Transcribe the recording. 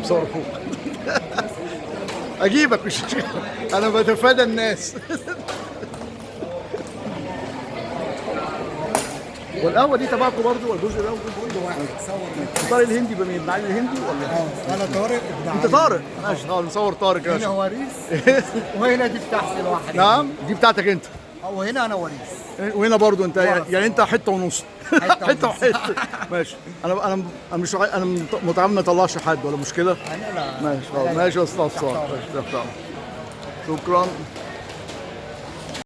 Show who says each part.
Speaker 1: بصور فوق. اجيبك مش انا بتفادى الناس. والقهوة دي تبعكم برضه والجزء ده
Speaker 2: كل واحد صور.
Speaker 1: طارق الهندي بمين؟ معالي الهندي ولا؟
Speaker 2: انا طارق ابن
Speaker 1: انت طارق؟ ماشي نصور طارق يا
Speaker 2: هنا وريث وهنا دي بتاعتي لوحدي.
Speaker 1: نعم دي بتاعتك انت.
Speaker 2: وهنا انا وريث.
Speaker 1: وهنا برضه انت، يعني انت حتة ونص. حتة وحتة. ماشي. انا مش انا متعمد ما اطلعش حد ولا مشكلة.
Speaker 2: انا لا.
Speaker 1: ماشي خلاص. ماشي يا استاذ صالح. ماشي. شكرا.